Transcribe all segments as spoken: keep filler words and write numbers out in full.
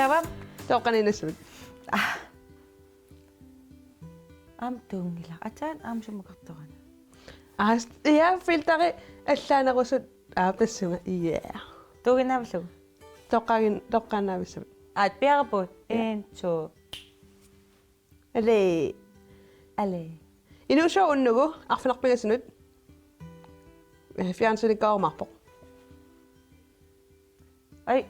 Taava toqqaninnassavit. Aam tuunngila. Ataan aam sumukartorana. Aas, ja, filteri allaanerusut aapassunga. Ja. Tuuginnaavillugu. Toqqaagin-, toqqaannaavissamik. Aat piaraput. Ja. En, to. Alé. Alé. Inuushow unnugu, arfineq-pingasunut. Eh, fjernsynikkarumaarpoq. Ai.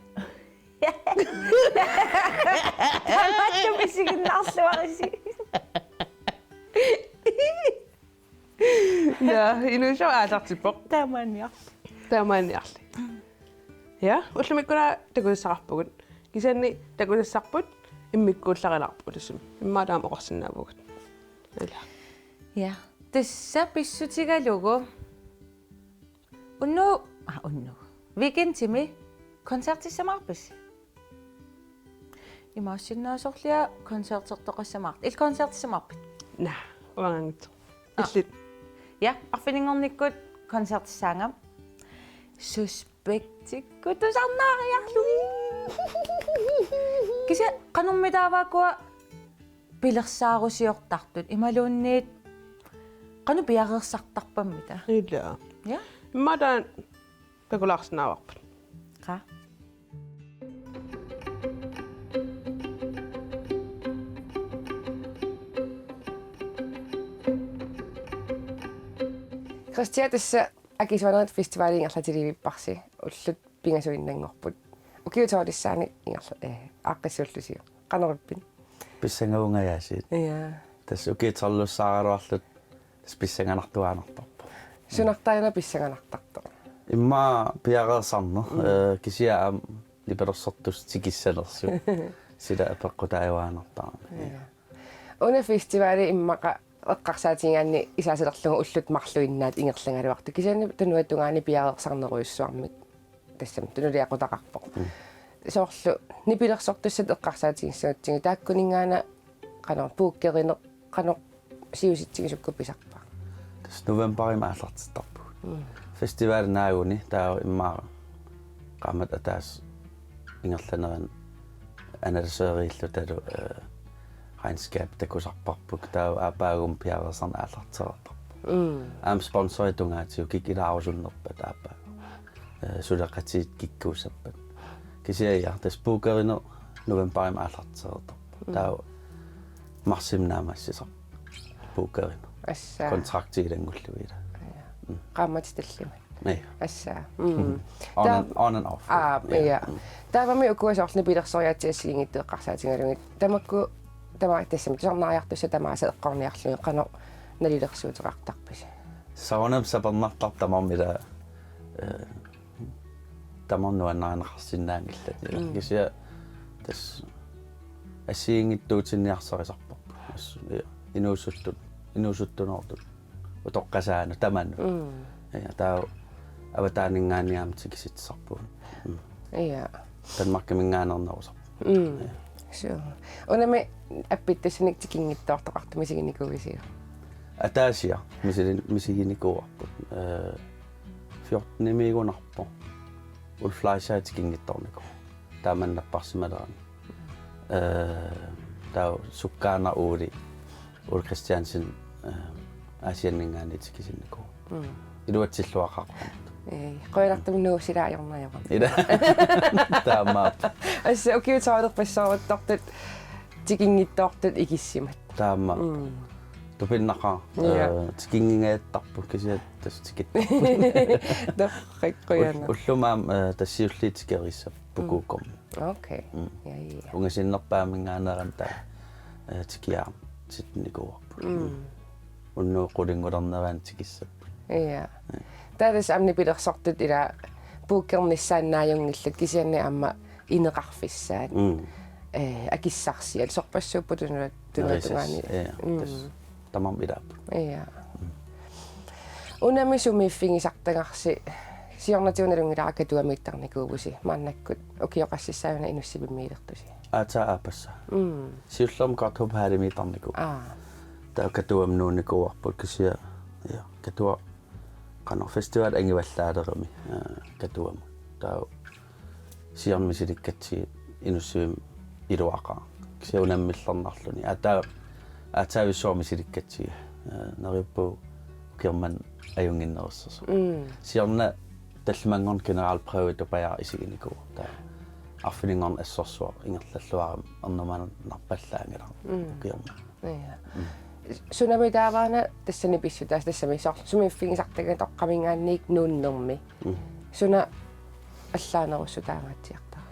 Tamatuma isiginnaarluarisi. Ja, inuushow aallartippoq. Taamaanniarli. Taamaanniarli. Ja, ullumikkuna takusassaqarpugut. Kisianni takusassarput immikkuullarilaarpugut tassami. Immaqa taama oqarsinnaavugut. Ila. Ja. Tassa pissutigalugu. Unnu, ah, unnu. Weekendimi koncertissamaarpisi? Imaassinnaasorlia koncertertoqassamaart-, illit koncertissamaarpit? Naa, uangaanngitsoq. Aa. Illit? Ja, arfininngornikkut koncertissaanga. Suspektikkut tusarnaariarlugit. Kisianni qanormitaava ukua pilersaarusiortartut imaluunniit qanoq piareersartarpammita? Ila. Ja? Immaqa taanna takulaarsinnaavarput. Qaa. Kristian, tassa Akisuanerit Festivali ingerlatiliivipparsi, ullut pingasuinnanngorput. Ukiut tolvissaanni ingerla-, eh, aaqqissuullusiuk. Qanoq ippit? Pissangavunnga aasiit. Ja. Tassa ukiut tolvissaaraluarluta tassa pissanganartuaannartarpoq. Sunartaana pissanganartartoq? Immaqa piareersarneq, mm, eh, kisianni aamma nipilersortussat tikissanersut. Sila peqqutaajuaannartarami. Ja. Una festivali immaqa eqqarsaatigigaanni isaasalerlugu ullut marluinnaat ingerlagaluartut. Kisianni tunuata tungaani piareersarnerujussuarmik tassami tunuliaqutaqarpoq. Mm. Soorlu nipilersortussat eqqarsaatigissagutsigit taakkuninngaanniit qanoq bookerineq, qanoq siusitsigisukku pisarpa? Tassa novembarimi aallartittarpugut. Mm. Festivali naaguni taava immaqa qaammat ataaseq ingerlanerani analyseeriillutalu, eh, regnskab takusarparput, taava aappaagumut piareersarneq aallartereertarpoq. Mm. Aamma sponsorit tungaatigut kikilaarusunnerput aappaagu. Eh, suleqatigiit kikkuussappat. Kisianni ja, tassa bookerineq novembarimi aallartereertarpoq. Mm. Taava marsimi naammassisarpoq bookerineq. Assa. Kontrakti ilanngullugit ila. Ja. Mm. Qaammatit tallimat. Ja. Assa. Mm. On and, on and off. Aa, ja. Ja. Mm. Taavami ukua soorlu nipilersoriaatsit assigiinngitsut eqqarsaatigalugit. Tamakku, tamaat tassami tusarnaariartussat tamaasa eqqorniarlugit qanoq nalilersuuteqartarpisi? Soorunami sapernartarpoq tamarmik ila, eh, tamarmik nuannarineqarsinnaanngillat. Mm. Kisianni tassa assigiinngitsuutinniarsarisarparput. Tassa, ja, inuusuttut, inuusuttunoortut. Utoqqasaanut tamanut. Mm. Ja, taava avataaninngaanniit aamma tikisitsisarpugut. Mm. Ja. Danmarkiminngaanneernerusarput. Mm. Ja. Suu. Unami appittussanik tikinngitsoortoqartoq misiginikuuisiuk? Ataasiaq misili-, misiginikuuarput. Eh, fjortenimiigunarpoq. Ulf Fleischer tikinngitsoornikuuvoq. Taama napparsimalerami. Eh, taava sukkaannaq Ole, Ole Christiansen, eh, Aasianninngaanniit tikisinnikuuvoq. Mm. Iluatsilluaqaaq. Ee, qujanartumik Nuuk sila ajornarpoq. Ila. Taamaappoq. Assa ukiut tolverpassuaruttortut tikinngitsoortut ikissimat. Taamaappoq. Mm. Tupinnaqaaq. Ja. Eh, tikinngingajattarput kisianni tassa tikittarput. Torrak, qujanaq. Ul-, ullumi aamma, eh, tassa siulliit tikeriissapput. Mm. Pukukom. Okay. Mm. Ja, ja. Ungasinnerpaaminngaanneerami taava, eh, tikiaartinnikuuarput. Mm. Unnuup qulinngulernerani tikissapput. Ja. Ja. Taava tassa aamma nipilersortut ila bookernissaannaajunngillat kisianni aamma ineqarfissaat. Mm. Eh, akissarsiat sorpassuupput tunu-, tunuata tungaani. Nerisassat, ja, mm, tassa tamarmik ilaapput. Ja. Mm. Unami sumiiffigisartagarsi siornatigut nalunngilara Katuamiittarnikuuvusi maannakkut ukioqassissaajuna Inussivimmiilertusi. Aatsaat aappassaa. Mm. Siullermik Godthåb Hallimiittarnikuuvoq. Aa. Taava Katuami nuunnikuuarput kisianni, ja, Katuaq qanoq festival angivallaalerami, eh, Katuamut. Taava siorna misilikkatsigit Inussivimmi iluaqaaq. Kisianni unammillernarluni. Ata atsaavissuarmi silikkatsiga. Eh, neriuppugut ukioq manna ajunnginnerussasut. Mm. Siorna tallimanngorneq generalprøve tupajaaq isiginikuuvoq. Taava arfininngorneq assorsuaq ingerlalluarami ernumanarpallaanngilaq. Mm. Ukioq manna. Ja. Mm. Sunami taavaana tassani pissutaasa tassami soorlu sumiiffigisartagaq toqqaminngaanniit nuunnermi. Mm. Suna allaanerussutaangaatsiartarami?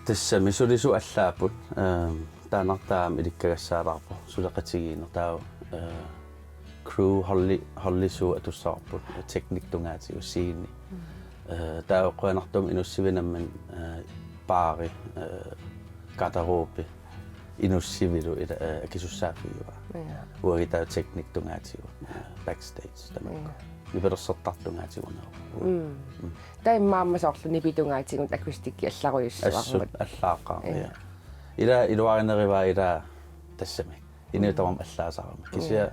Tassami sulisut allaapput. Ehm, taannartaa aamma ilikkagassaalaarpoq suleqatigiinneq taava, eh, crew holdi, holdi suut atussavarput, teknik tungaatigut scene. Mm. Eh, taava qujanartumik inussivinnammin, eh, baari, eh, garderobe inussivilu ila, eh, akisussaaffigaara. Ja. Uagut taava teknik tungaatigut, eh, backstage tamakku. Ja. Nipilersortartut tungaatigut. Mm. Mm. Taava immaqa aamma soorlu nipit tungaatigut akustikki allarujussuarmut. Assut allaaqaaq, ja, ja. Ila iluarinerivaa ila tassami. Inuit, mm, tamarmik allaasarami. Kisianni,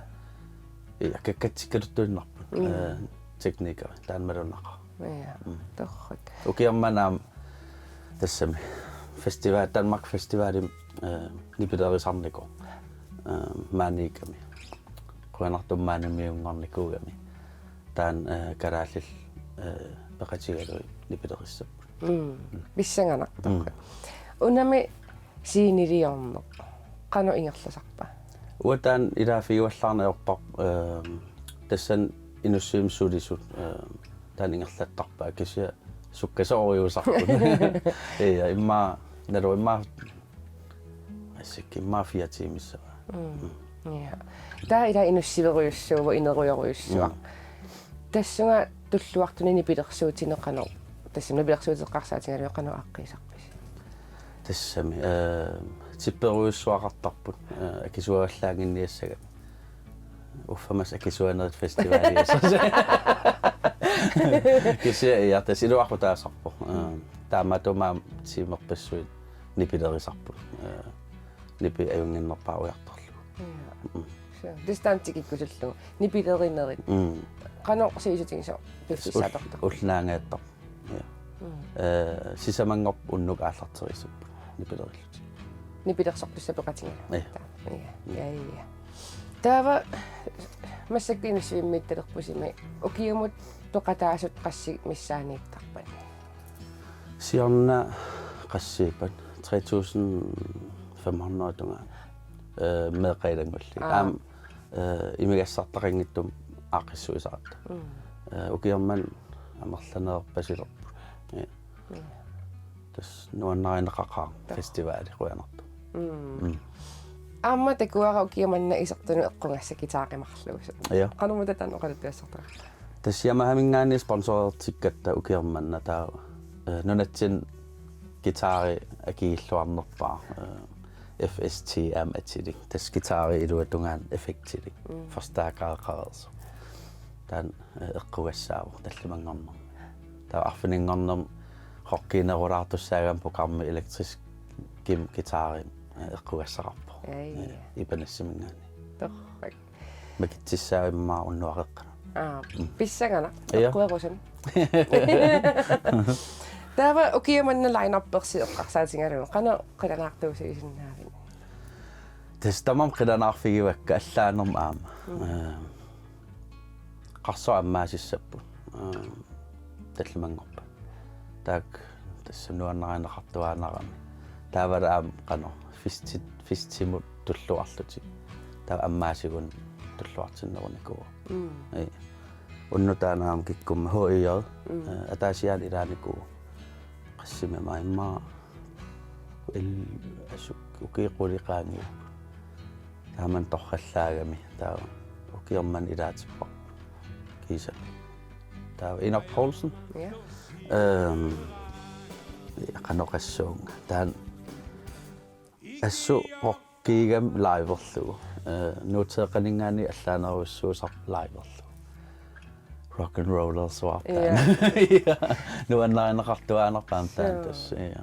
ja, ja, kakkatsikkaluttuinnarput. Mm. Eh, teknikeri, taanna malunnaqaaq. Ja, mm, torrak. Ukioq manna aamma tassami. Festival, Danmark Festivalimi, eh, nipilerisarnikuuvoq. Eh, maaniikkami. Qujanartumik maanimiunngornikuugami. Taanna, eh, kalaallillu, eh, peqatigalugit nipilerissapput. Mm. Mm. Pissanganartoq. Mm. Unami sceneliorneq qanoq ingerlasarpa? Uanga taanna ilaaffigivallaarneq ajorparput, ehm, tassani inussivimmi sulisut, ehm, taanna ingerlattarpaat kisianni sukkasoorujussuusarput. Ja, immaqa, nalu immaqa Asseq immaqa fire tiimissavaa. Mm. Mm. Ja. Taava ila inussiverujussuuvoq, inerujorujussuaq. Mm. Tassunga tulluartunik nipilersuutinik qanoq, tassami nipilersuuteqarsaatigalugu qanoq aaqqiisarpisi? Tassami, eh, tipperujussuaqartarput, eh, akisuagallaannginniassagami. Uffa massakkut akisuanerit festivaliusoq. Kisianni ja, tassa iluaqutaasarpoq. Eh, taamaattumik aamma tiimerpassuit nipilerisarput. Eh, nipit ajunnginnerpaaq ujartorlugu. Ja. Mm. Suu. Tassa taanna tikikkusullugu. Nipilerinerit. Mm. Qanoq sivisutigisoq piffissaq atortarpa? Ul-, ulloq naangaattarpoq. Ja. Mm. Eh, sisamanngorput unnuk aallarteriissapput nipilerillutik. Nipilersortussat peqatigalugit. Ja. Taava. Ja. Mm. Ja, ja. Taava massakkut inussivimmiittalerpusimi ukiumut peqataasut qassit missaaniittarpat? Siorna qassiippat tre tusind fem hundrede tungaanut. Eh, meeqqat ilanngullugu. Aa. Aamma, eh, imigassartaqanngitsumik aaqqissuisaratta. Mm. Eh, ukioq manna amerlanerpasilerput. Ja. Ja. Tassa nuannarineqaqaaq. Tassa. Festivali qujanartumik. Mm. Mm. Aamma takuara ukioq manna isertunut eqqugassat guitarit marluusut. Ja. Qanormita taanna oqaluttuassartaqarpa? Tassa Yamahaminngaanniit sponsorertikkatta ukioq manna taava, eh, nunatsinni guitari akilluarnerpaaq, eh, F S T M atilik. Tassa guitari iluatungaani effektilik. Mm. Forstærkereqareersoq. Taanna, eh, eqqugassaavoq tallimanngornermi. Taava arfininngornermi rockiunerulaartussaagami programmi elektriskimik guitari, eh, eqqugassaqarpoq. Ai. Eh, Ipanasiminngaanniit. Torrak. Makitsissaaq immaqa unnuaqeqqanut. Aa, mm, pissanganaq. Ja. Eqquerusunnik. Taava ukioq manna line-upersi eqqarsaatigalugu. Qanoq qilanaartuusiisinnaavit? Tassa tamarmik qilanaarfigivakka allaanermut aamma. Mm. Eh, qarsoq ammaasissapput. Eh, tallimanngorpat. Taakku tassa nuannarineqartuaannarami. Taavalu aamma qanoq fisti-, fistimut tulluarlutik. Taava ammaasigunik tulluartinnerunikuuvoq. Mm. Ii. Unnuk taanna aamma kikkummut H I J. Mm. Eh, ataasiaannaq ilaanikuuvoq. Qassimi aamma immaqa el-, assut ukiut qulit qaangiupput. Taamani torrallaagami taava ukioq manna ilaatipparput. Kiisa. Taava Enoch Poulsen. Ja. Ehm, ja, qanoq oqassuunga. Taanna assut rockiugami liverlugu. Eh, Nuteeqqaninngaanniit allaanerujussuusarpoq liverlugu. Rock and roll-ersuarpaa. Ja. Ja. Nuannarineqartuaannarpaa taanna. Suu. Tassa, ja.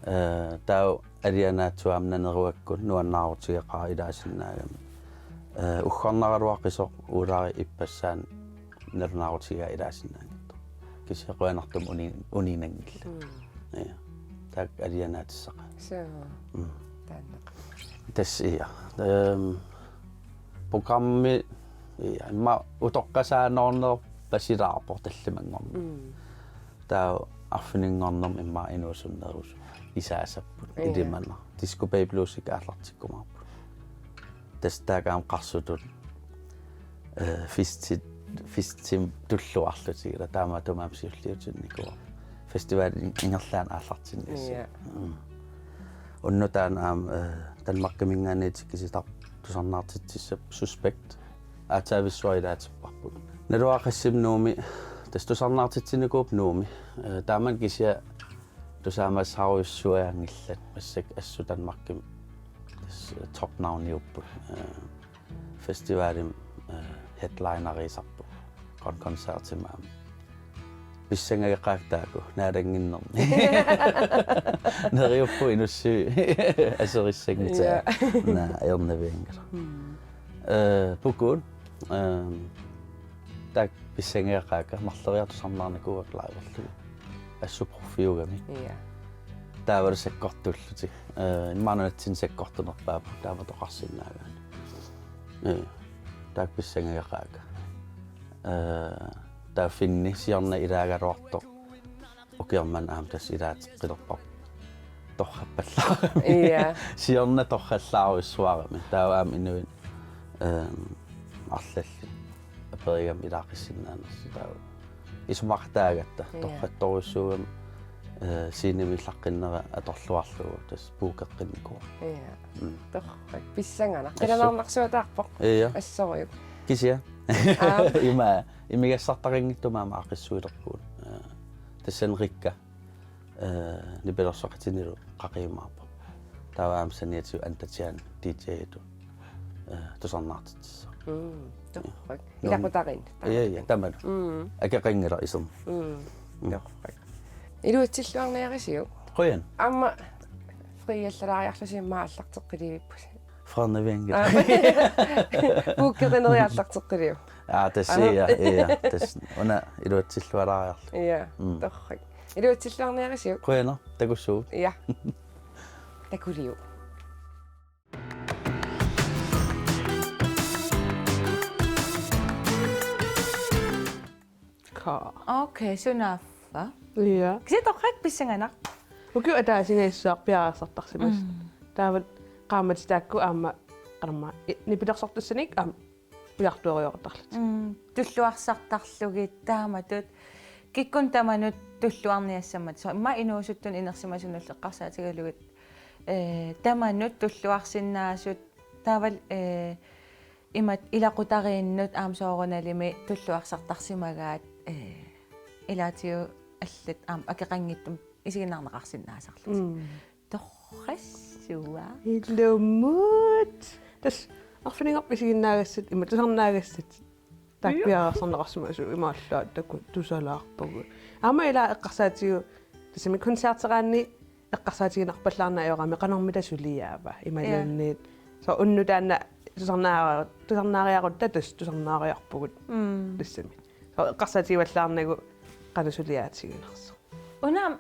Eh, taava alianaatsuaam naneruakkut nuannaarutigeqaara ilaasinnaagami. Eh, uggornaraluaqisoq uulaari ippassaani nalunaarutigigaa ilaasinnaanngitsoq. Kisianni qujanartumik uni-, uninnanngillat. Mm. Ja. taakku alianaatissaqaat. Suu. Mm. Taanna. Tassa ia. Ehm, programmi ia, immaqa utoqqasaannoornerpasilaarpoq tallimanngorneq. Mm. Taava arfininngornermi immaqa inuusunnerusoq isaasapput. Ia. Ilimanaq. Disco Baby Blues-ikka aallartikkumaarput. Tassa taakku aamma qarsutut, eh, festit, festit tulluarlutik, ila taamaattumik aamma siulliutinnikuuarput. Festivalimi ingerlaannaq aallartinniassagaanni. Ia. Mm. Unnuaq taanna aamma, eh, Danmarkiminngaanniit tikitsisoqarpoq tusarnaartitsissapput Suspekt. Aatsaavissuaq ilaatipparput. Naluara qassimi Nuummi, tassa tusarnaartitsinikuupput Nuummi. Eh, taamani kisianni tusaamasaarujussuanngillat, massakkut assut Danmarkimi tassa top navniupput. Eh, festivalimi, eh, headlinerisarput. Kon-, koncertimi aamma. Pissangageqaakka taakku, naalannginnermi. Neriuppunga inussivik aserissanngitaa. Ia. Naa, ajornavianngilaq. Mm. Eh, Pukuut, ehm, taakku pissangageqaakka, marloriarlutik tusarnaarnikuuakka liverlugit. Assut pruffiugami. Ia. Taavalu sakkortullutik. Eh, immaqa nunatsinni sakkortunerpaapput taamatut oqarsinnaagaanni. Eh, taakku pissangageqaakka. Eh, taava Finni siorna ilaagaluartoq. Ukioq manna aamma tassa ilaateqqilerparput. Torrappallaarami. Ia. Siorna torrallaarujussuarami. Taava aamma inuit, ehm, arlallit aperigami ilaaqissinnaanersoq taava. Isumaqataagatta. Ia. Torrattorujussuugami, eh, scenemi illaqqinnera atorluarlugu tassa puukeqqinnikuuara. Ia. Mm. Torrak. Pissanganaq. Assut. Qilanaarnarsuataarpoq. Ia. Assorujuk. Kisianni. Aap. Ima, imigassartaqanngitsumik aamma aaqqissuilerpugut. Eh, tassani Rikka. Eh, nipilersoqatinilu qaqiumaarpoq. Taava aamma saniatigut Anda Chan D J-tut. Eh, tusarnaartitsissaaq. Mm, torrak. Nuummi. Ilaqutariinnut. Ia, ia, tamanut. Mm. Akeqanngilaq iserneq. Mm, mm. Torrak. Iluatsilluarniarisiuk? Qujan. Aamma friallalaariarlusi immaqa aallarteqqilivipput. Friarnavianngilaq. Aap. Puukkeqineri aallarteqqiliuk? Aa, tassa. Aha. Ia, ia, tassa. Una iluatsillualaariarlugu. Ia, mm, torrak. Iluatsilluarniarisiuk? Qujanaq, takussuugut. Ia. Takuliuk. Ka. Okay, sunaaffa? Ia. Kisianni torrak pissanganaq. Ukioq ataasingaassaaq piareersartarsimasoq. Mm. Taava qaammatit taakku aamma qanormaa i-, nipilersortassanik aamma ujartueriortarlutik. Mm, tulluarsartarlugit taamatut. Kikkunnut tamanut tulluarniassammat. Soorlu immaqa inuusuttunut inersimasunullu eqqarsaatigalugit, eh, tamanut tulluarsinnaasut taavalu, eh, imatut ilaqutariinnut aamma soorunalimi tulluarsartarsimagaat, eh, ilaatigut allat aamma akeqanngitsumik isiginnaarneqarsinnaasarlutik. Mm. Torrassuaq. Ilumut. Tassa arfininngorpat isiginnaagassat, ima tusarnaagassat. Taakku, ia, piareersarneqarsimasut imaallaat taakku tusalaarpagut. Aamma ila eqqarsaatigalugu tassami koncerteraanni eqqarsaatiginarpallaarneq ajoramik qanormita suliaava. Imaluunniit. Ia. Soorlu unnuk taanna tusarnaara-, tusarnaariarutta tassa tusarnaariarpugut. Mm. Tassami. Soorlu eqqarsaatigivallaarnagu qanoq suliaatiginersoq. Una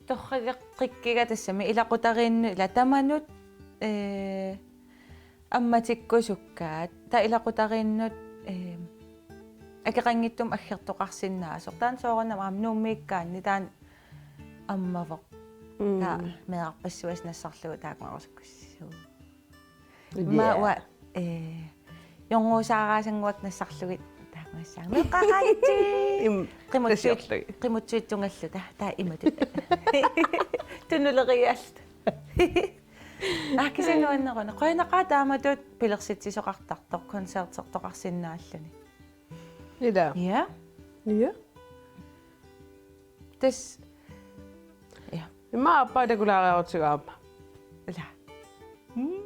torrageqqikkiga tassami ilaqutariinnut ila tamanut, eh, ammatikkusukkaat. Taava ilaqutariinnut, eh, akeqanngitsumik aggertoqarsinnaasoq. Taanna soorunami aamma Nuummiikkaanni taanna ammavoq. Mm. Taava meerarpassuit nassarlugu taakkuarusukkussuu. Ia. Immaqa uanga, eh, jornguusaaraasannguakka nassarlugit taamaassaanga. Meeqqaqaatsi. Im, qimutsuit-, tasiorlugit. Qimutsuitsungalluta. Taava imatut. Tunuleriaalluta. Aa, kisianni nuanneruna. Qujanaqaaq taamatut pilersitsisoqartartoq, koncertertoqarsinnaalluni. Ila. Ia. Ia. Tassa. Ia. Immaqa aappaa takulaariarutigu aamma. Ila. Mm.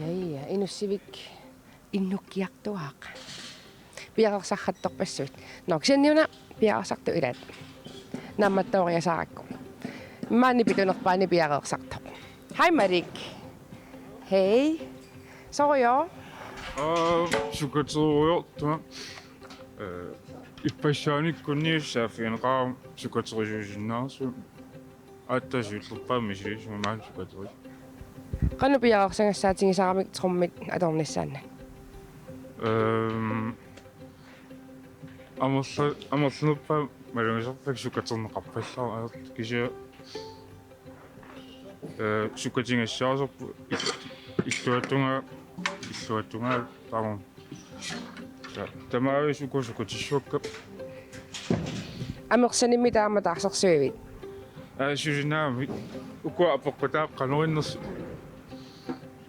Ja, ja, inussivik innukkiartuaaq. Piareersartartorpassuit. Nå, kisianniuna piareersartut ilaat. Naammattooriasaarakku. Maani pitunerpaani piareersartoq. Hej, Malik. Hej. Sorujuk? Aa, sukaterujoortunga. Ee, ippassaanikkut saaffigineqarama sukaterisuusinnaasoq. Aatsaat siullerpaamik misigisumik maani sukaterujoortunga. Qanoq piareersagassaatigisaramik trummit atornissaannut? Ehm, amerla-, amerlanerpaamik malugisarpakka sukaterneqarpallaartoq kisianni, ee, sukatigisaasarput il-, illuatungaa, illuatungaa taama. Ta-, tamaavisa uku sukatissuakka. Amersanimmi taama taarsersuivit? Aa, susinnaagami. Uku apeqqutaat qanoq innersut.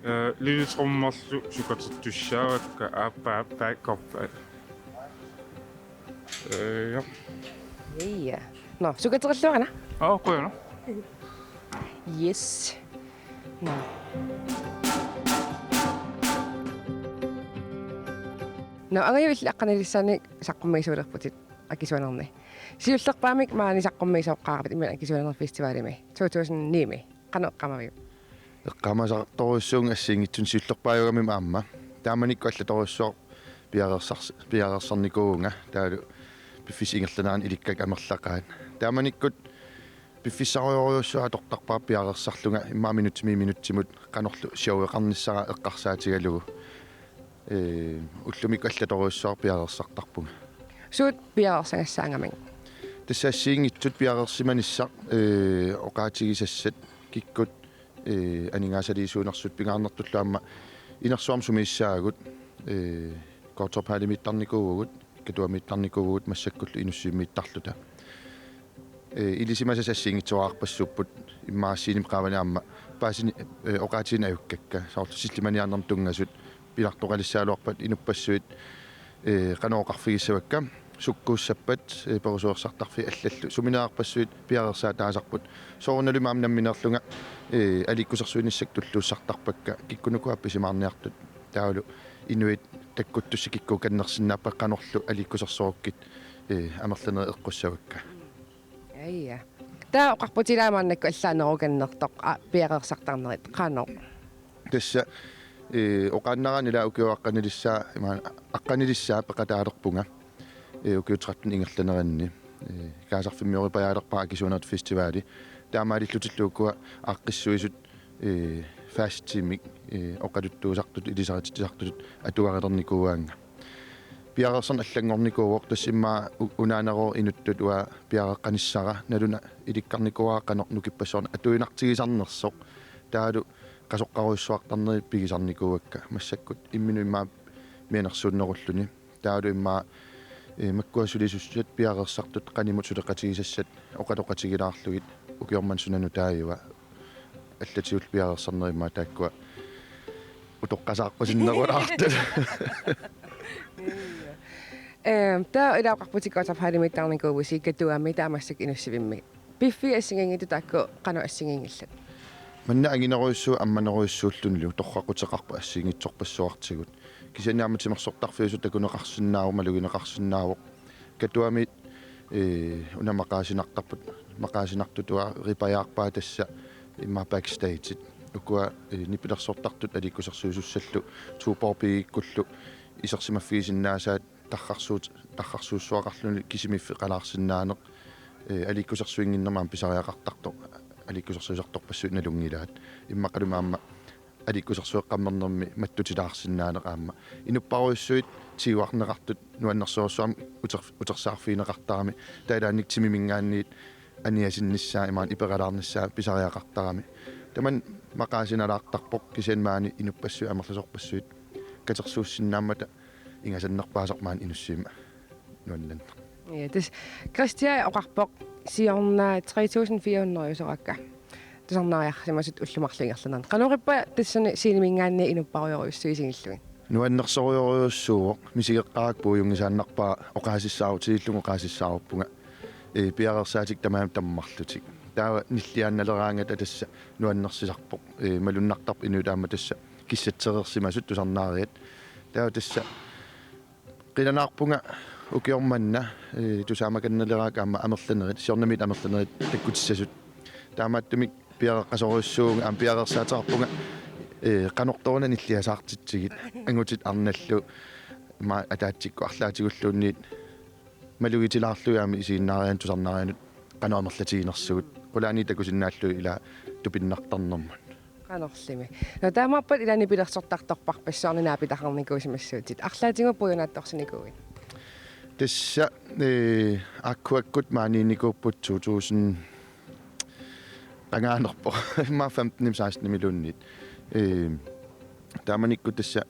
Ee, lille trommerlu sukatertussaavakka aappaa, aappaa, korpaa. Ee, ja. Ja. Nå, sukaterilluarina? Aa, qujanaq. Yes. Nå. Nå, angajuilli aqqanilissaannik saqqummiisuulerputit akisuanerni. Siullerpaamik maani saqqummiisoqqaarpit imminut Akisuanerni Festivalimi to tusind ni-mi. Qanoq eqqaamaviuk? Eqqaamasartorujussuuvunga assigiinngitsunik siullerpaajugamik aamma. Taamanikkut allatorujussuaq piareersars-, piareersarnikuuvunga. Taavalu piffissap ingerlanerani ilikkakka amerlaqaat. Taamanikkut piffissarujorujussuaq atortarpara piareersarlunga immaqa minutsimiit minutsimut qanorlu showeqarnissara eqqarsaatigalugu. Ee, ullumikkut allatorujussuaq piareersartarpunga. Suut piareersagassaangamik? Tassa assigiinngitsut piareersimanissaq, ee, oqaatigisassat kikkut, ee, aningaasaliisuunersut pingaarnertullu aamma inersuarmi sumiissaagut, ee, Qaqortup Hallimiittarnikuuvugut, Katuamiittarnikuuvugut massakkullu Inussivimmiittarluta. Ee, ilisimasassat assigiinngitsorarpassuupput immaqa scenemi qaavani aamma paasini, ee, oqaatigineq ajukkakka. Soorlu sillimaniarnermut tunngasut pilartoqalissagaluarpat inuppassuit, ee, qanoq oqarfigissavakka. Sukkuussappat, ee, perusuersartarfiit allallu. Suminerarpassuit piareersaataasarput. Soorunalimi aamma nammineerlunga, ee, aliikkusersuinissakka tulluussartarpakka. Kikkunuku appisimaarniartut. Taavalu inuit takkuttussat kikkuukannersinnaappata qanorlu aliikkusersorukkit, ee, amerlanerit eqqussavakka. Aja. Taava oqarputit ilaa maannakkut allaanerukannertoq, aa, piareersartarnerit qanoq? Tassa, ee, oqaannaraanni ilaa ukioq aqqanilissaa, imaluunniit aqqanilissaa peqataalerpunga, ee, ukiut tretten ingerlaneranni. Ee, kaasarfimmioripajaalerpara Akisuanerit Festivali. Taamaalillutillu ukua aaqqissuisut, ee, fastimik, ee, oqaluttuusartutut, ilisaritsisartutut atugarilernikuuaannga. Piareersarneq allanngornikuuvoq, tassa immaqa u-, unaaneruvoq inuttut uanga piareeqqanissara, naluna ilikkarnikuuara qanoq nukippassuarnik atuinartigisarnersoq. Taavalu qasoqqarujussuartarnerit pigisarnikuuakka, massakkut imminut immaqa mianersuunnerulluni. Taavalu immaqa, ee, makkua sulisussat piareersartut qanimut suleqatigisassat oqaloqatigilaarlugit ukioq manna suna nutaajuva. Allatigullu piareersarnerit immaqa taakkua utoqqasaaqqusinnerulaartut. Ehm, taava ilaa oqarputit Qaqortup Hallimiittarnikuuvusi, Katuami taava massakkut Inussivimmi. Piffissap assigiinngitsut taakku qanoq assigiinngillat? Manna anginerujussuit ammanerujussuullunilu torraqquteqarput assigiinngitsorpassuartigut. Kisianni aamma timersortarfiusut takuneqarsinnaavoq, malugineqarsinnaavoq. Katuamiit, ee, una maqaasinartarput, maqaasinartut uanga ripajaarpara tassa immaqa backstageit. Ukua, ee, nipilersortartut aliikkusersuisussallu Tuborg Piigikkullu isersimaffigisinnaasaat tarrarsuut-, tarrarsuussuaqarluni kisimiiffeqalaarsinnaaneq, ee, aliikkusersuinnginnermi aamma pisariaqartartoq, aliikkusersuisartorpassuit nalunngilaat. Immaqalumi aamma aliikkusersueqqammernermi mattutilaarsinnaaneq aamma. Inupparujussuit tiguarneqartut nuannersorujussuarmik uter-, utersaarfigineqartarami, taava ilaannikkut timiminngaanniit aniasinnissaa imaluunniit iperalaarnissaa pisariaqartarami. Tamanna maqaasinalaartarpoq, kisianni maani inuppassuit amerlasoorpassuit katersuussinnaammata ingasannerpaasarpoq maani Inussivimmi nuannerneq. Ja, tassa Kristian oqarpoq siorna tre tusind fire hundrede-usorakka tusarnaariarsimasut ullut marluk ingerlaneranni. Qanoq ippa tassani sceneminngaanniit inupparujorujussuit isigillugit? Nuannersorujorujussuuvoq, misigeqqaarakku puiunngisaannarpara, oqaasissaarut, siullermik oqaasissaaruppunga. Ee, piareersaatikka tamarmik tammarlutik. Taava nilliaannaleraangata tassa nuannersisarpoq. Ee, malunnartarpoq inuit aamma tassa kissatsereersimasut tusarnaariat. Taava tassa qilanaarpunga ukioq manna, ee, tusaamakannerleraakka aamma amerlanerit, siornamiit amerlanerit takkutissasut. Taamaattumik piareeqqasorujussuuvunga, aamma piareersaateqarpunga Ee, qanortoq una nilliasaartitsigit, angutit arnallu, ima ataatsikkut arlaatigulluunniit malugitilaarlugit aamma isiginnaarianni tusarnaarianut qanoq amerlatiginersugut, qulaaniit takusinnaallugit ila tupinnartarnermut. Qanorlimi. Nå, taamaappat ila nipilersortartorparpassuarnik naapitaqarnikuusimassuutit. Arlaatigut puiunaatsorsinikuuit? Tassa, ee, Aquakkut maaniinnikuupput to tusind qangaanerpoq. Immaqa femtenimi sekstenimiluunniit. Ee, taamanikkut tassa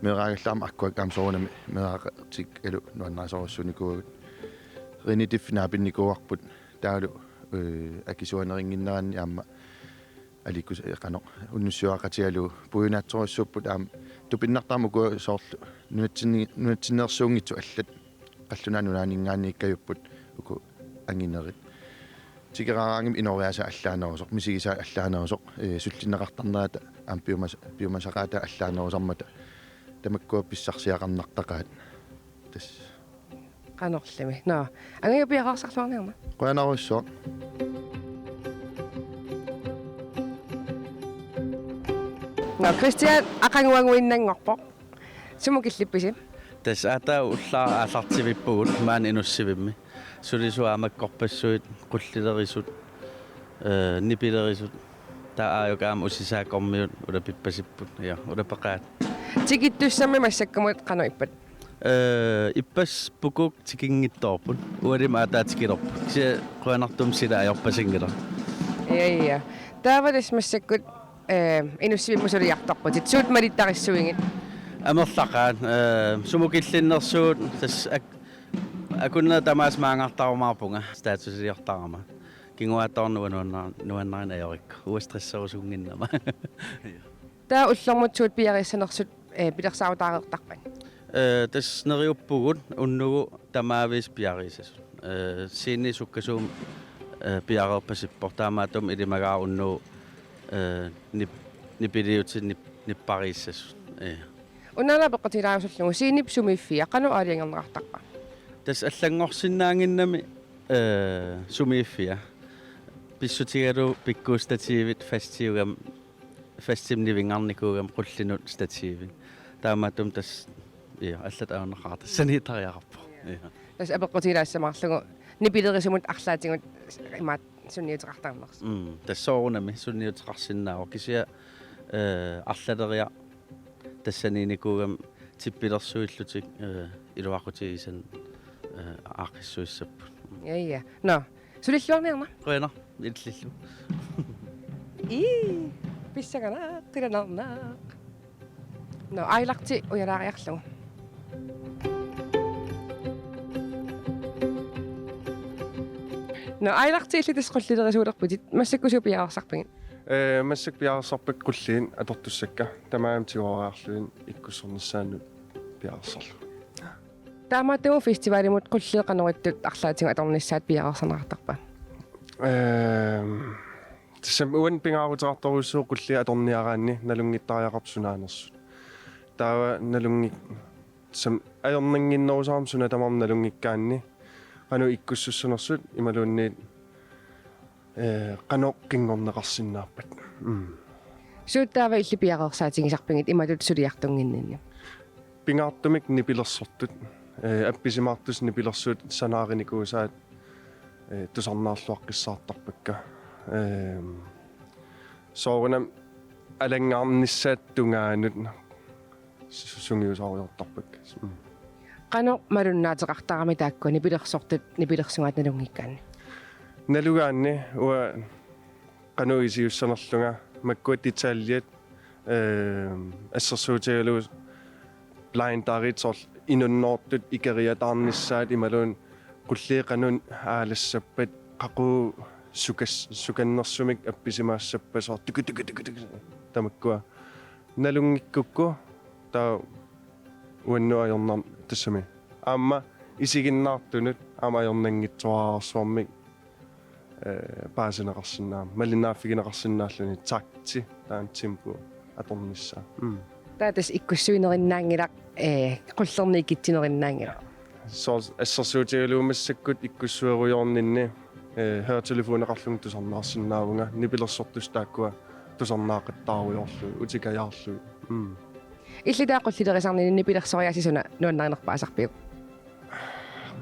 meeraagallaammi Aquakka aamma soorunami meeraaqatikkalu nuannarisorujussuunikuuagut. Rinitif naapinnikuuarput taavalu, ee, akisuanerinnginneranni aamma aliikkus-, ee, qanoq, unnussiuaqatigalugu puiunaatsorujussuupput aamma tupinnartarmat ukua soorlu nunatsinni-, nunatsinneersuunngitsut allat qallunaat nunaanninngaanniikkajupput uku anginerit. Tikeraaraangami inooriaasaat allaanerusoq, misigisaat allaanerusoq, ee, sullinneqartarnerata aamma piumas-, piumasaqaataat allaanerusarmata tamakkua pissarsiaqarnartaqaat. Tassa. Qanorlimi. Nå, angajua piareersarluarniarna. Qujanarujussuaq. Nå, Christian, aqaguaguinnanngorpoq. Sumut killippisi? Tassa aatsaat ullaaq aallartivippugut maani Inussivimmi. Sulisut aamma makkorpassuit, qullilerisut, ee, nipilerisut. Taava aajuku aamma Usisaakkormiut ulapippasipput. Ja, ulapeqaat. Tikittussammi massakkumut qanoq ippat? Ee, ippassaq Pukuuk tikinngitsoorput. Ualimi aatsaat tikilerput. Kisianni qujanartumik sila ajorpasinngilaq. Ja, ja. Taava tassa massakkut, ee, Inussivimmut suliartorputit. Suut malittarissuigit? Amerlaqaat, ee, sumut killinnersugut, tassa ak-, akunneri tamaasa maanngartarumaarpunga, statusiliortarama. Kinguaattoorneq uanga nuanna-, nuannarineq ajorikku. Uanga stresserusunnginnama. Taava ullormut suut piareersanersut, ee, pilersaarutaareertarpat? Ee, tassa neriuppugut unnugu tamaavisa piareersasut. Ee, sceni sukkasuumik, ee, piareerpasippoq, taamaattumik ilimagaara unnugu, ee, nip-, nipiliutit nip-, nippariissasut. Ee. Una apeqqutigilaarusullugu, scenep sumiiffia, qanoq aalajangerneqartarpa? Tassa allanngorsinnaannginnami, ee, sumiiffia. Pissutigalugu pikkuussat stativit fastiugami, fastimik nivinngarnikuugami qullinut stativi. Taamaattumik tassa, ja, allatut ajornaqaaq tassaniittariaqarpoq. Ja. Tassa apeqqutigilaassamaarlugu nipilerisumut arlaatigut imaattoq sunniuteqartarnersoq. Mm, tassa soorunami sunniuteqarsinnaavoq kisianni, ee, arlaleriarlunga tassaniinnikuugami tippilersuillutik, ee, iluaqutigisannut, ee, aaqqissuissapput. Ja, ja. Nå, sulilluarniarna. Qujanaq, illillu. Ii, pissanganaq, qilanarnaq. Nå, Aajarti ujalaariarlugu. Nå, Aajarti illit tassa qullilerisuulerputit, massakkut suut piareersarpigit? Ee, massakkut piareersarpakka qulliit atortussakka, tamarmik tigoriarlugit ikkussornissaannut piareersarlugit. Taamaattumik festivalimut qulliit qanoq ittut arlaatigut atornissaat piareersaarneqartarpa? Ehm, tassami uani pingaaruteqartorujussuuvoq qulliit atorniaraanni nalunngittariaqarput sunaanersut. Taava nalunngik-, tassami ajornannginnerusarami suna tamarmi nalunngikkaanni qanoq ikkussussanersut imaluunniit, ee, qanoq qinngorneqarsinnaappat. Mm. Suut taava illit piareersaatigisarpigit imatut suliartunnginninni? Pingaartumik nipilersortut, ee, appisimaartussat nipilersuut sanaarinikuusaat, ee, tusarnaarluaqqissaartarpakka. Ehm, soorunami alanngaarnissaata tungaanut su-, sungiusaarujoortarpakka. Mm. Qanoq malunnaateqartarami taakkua nipilersortut nipilersugaat nalunngikkaanni? Nalugaanni uanga qanoq iliussanerlunga makkua detaljet, ehm, assersuutigalugu blinderit soorlu inunnoortut ikeriataarnissaat imaluunniit qulliit qanoq aalassappat, qaqugu sukas-, sukannersumik appisimaassappat soorlu tuku, tuku, tuku, tuku, tamakkua. Nalunngikkukku taava uannut ajornarn-, tassami. Aamma isiginnaartunut, aamma ajornanngitsuararsuarmik, ee, paasineqarsinnaammat, malinnaaffigineqarsinnaalluni takti, taanna tempo atornissaa. Mm. Taava tassa ikkussuinerinnaanngilaq, ee, qullernik ikitsinerinnaanngilaq. Soorlu assersuutigalugu massakkut ikkussuerujoorninni, ee, høretelefoneqarlunga tusarnaarsinnaavunga, nipilersortussat taakkua tusarnaaqattaarujoorlugit, utikajaarlugit. Mm. Illit taava qullilerisarninni nipilersoriaasi suna nuannarinerpaasarpiuk?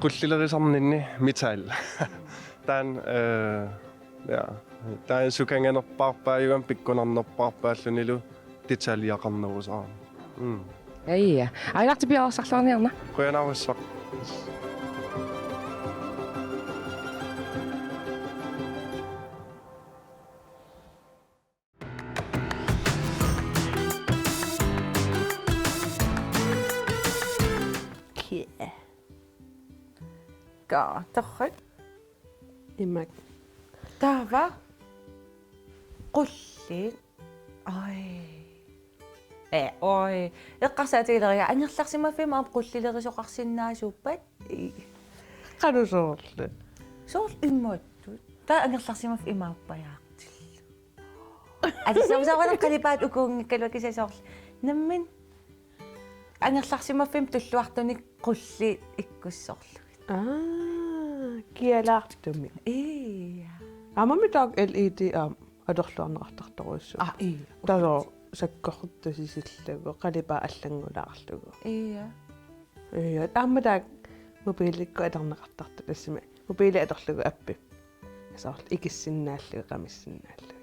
Qullilerisarninni metal. Taanna, øh, ja. Taanna sukanganerpaarpaajugami pikkunarnerpaarpaallunilu detaljeqarnerusaarami. Mm. Ja. Ailaq, piareersarluarniarina. Qujanarsuaq. Kia. Ka, torrak. Imak. Taava. Qulliit. Oj. Eh, oj. Eqqarsaatigileriga angerlarsimaffimmi aamma qullilerisoqarsinnaasuuppat? Ii. Qanoq soorlu? Soorlu imaattoq. Taava angerlarsimaffik imaappajaartillugu. Ati soorlu soorlu qalipaat ukuunngikkaluaq kisianni soorlu. Nammineq angerlarsimaffimmi tulluartunik qulliit ikkussorlugit. Aa, kialaartumik. Ii. Aammami taakku L E D aamma atorluarneqartartorujussuupput. Aa, ii. Taava sakkortusisillugit, qalipaat allanngulaarlugit. Ii. Ii, aamma taakku mobiilikkut atorneqartartut tassami. Mobiili atorlugu appi. Soorlu ikissinnaallugit, qamissinnaallugit.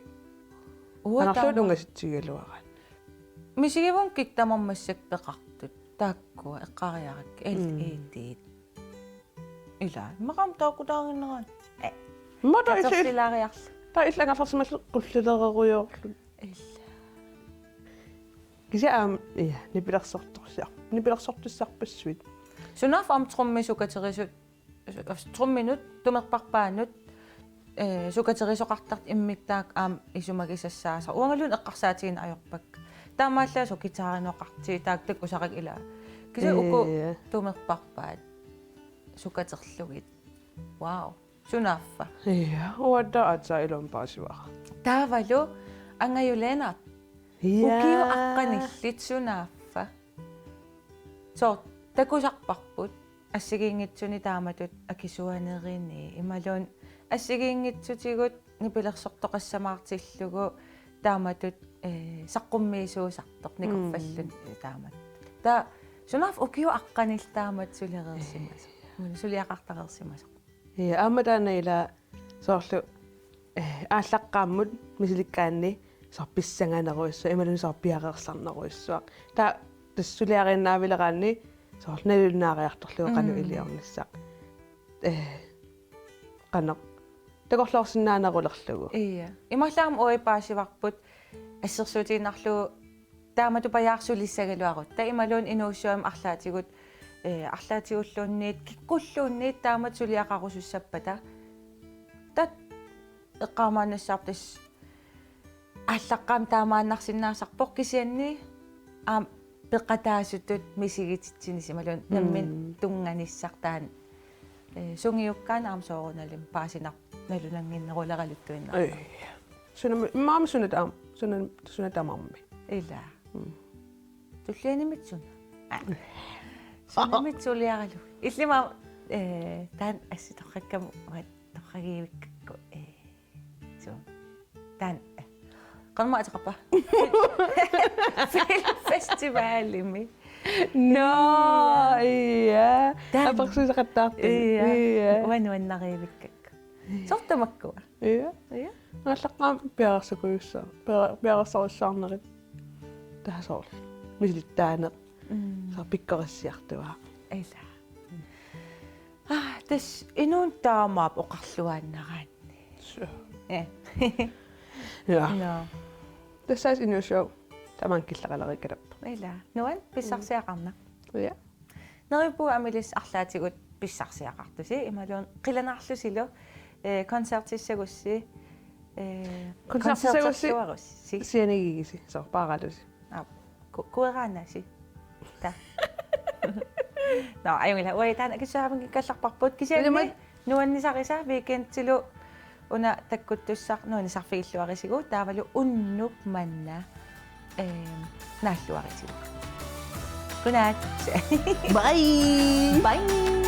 Uanga qanarluunniit taama ungasitsigigaluaraanni. Misigivunga kikkut tamarmik massakkut peqartut. Taakkua eqqaariarakkit. Mm. L E D. Ila, immaqa aamma taakkutaaginnaraat. Eh. Immaqa taava isi-, katersilaariarlugu. Taava illit angerlarsimallutit qullilererujoorlutit. Ila. Kisianni aamma, ja, nipilersortorsiar-, nipilersortussarpassuit. Sunaaffa aamma trommi sukaterisut, tromminut, tumerparpaanut, eh, sukaterisoqartartut immikkut taakku aamma isumagisassaasarput. Uangaluunniit eqqarsaatigineq ajorpakka. Taamaallaat soorlu guitarinoqartut, taakku takusarakkit ilaa. Kisianni uku, ee, tumerparpaat sukaterlugit. Wow. Sunaaffa? Ja, uattaaq aatsaat iluamik paasivara. Taavalu Angajuleena. Ja. Ukiut aqqanillit sunaaffa? Soorlu takusarparput assigiinngitsunik taamatut akisuanerini imaluunniit assigiinngitsutigut nipilersortoqassamaartillugu taamatut, eh, saqqummiisuusartoq nikorfalluni, mm, taamatut. Taava sunaaffa ukiut aqqanillit taamatut sulereersimasoq. Ee. Muna suliaqartareersimasoq. Ja, aamma taanna ila soorlu, eh, aallaqqaammut misilikkaanni soorlu pissanganerujussuaq, imaluunniit soorlu piareersarnerujussuaq. Taava tassa suliariinnaavileraanni soorlu nalunaariartorlugu qanoq, mm, iliornissaq. Eh, qanoq. Takorloorsinnaanerulerlugu. Ja. Imaallaat aamma uagut paasivarput assersuutigiinnarlugu taamatut pajaarsulissagaluarutta. Taava imaluunniit inuussuarmi arlaatigut, eh, arlaatigulluunniit, kikkulluunniit taamatut suliaqarusussappata. Taava eqqaamaannassavarput tassa aallaqqaammut taamaannarsinnaasarpoq kisianni aamma peqataasutut misigititsinissaq imaluunniit, mm, nammineq tunnganissaq taanna. Eh, sungiukkaanni aamma soorunalimi paasinarpoq nalunannginneruleraluttuinnarpoq. Ee. Sunami, immaqa aamma suna taam-, suna, suna tamarmi. Ila. Mm. Tullianimit suna. Aa. Sunamit suliaralugu. Illimmi, eh, taanna assi torrakkama uanga torragivikkakku, eh, suu. Taanna. Qanormaa ateqarpa? Filmfestivalimi. Nå, ja. Taanna. Apersuseqattaartumik. Ja. Ja. Uanga nuannarivikkakku. Soorlu tamakkua. Ja. Ja. Aallaqqaammut piareersakujussaa-, pia-, piareersarujussuarnerit. Taava soorlu misilittaaneq. Mm. Soorlu pikkorissiartuaa. Ila. Ah, tassa inuuneq taamaappoq oqarluaannaraanni. Suu. Eh. Ja. Nå. Tassa inuussooq tamaanga killeqalereerikkaluarpoq. Ila. Nuann, pissarsiaqarnaq. Ja. Neriuppunga Amilissa arlaatigut pissarsiaqartusi, imaluunniit qilanaarlusilu, eh, koncertissagussi, eh, koncertissagussi koncerterluarussi. Sianigigisi, soorlu paaralusi. Aa, ku-, kueraannasi. Taava. Nå, ajunngilaq, uagut taanna akissuaavinngikkallarparput. Kisianni, iluamik, nuannisarisa weekendilu una takkuttussaq nuannisarfigilluarisigu, taavalu unnuk manna, ehm, naalluarisigu. Godnat. Bye. Bye.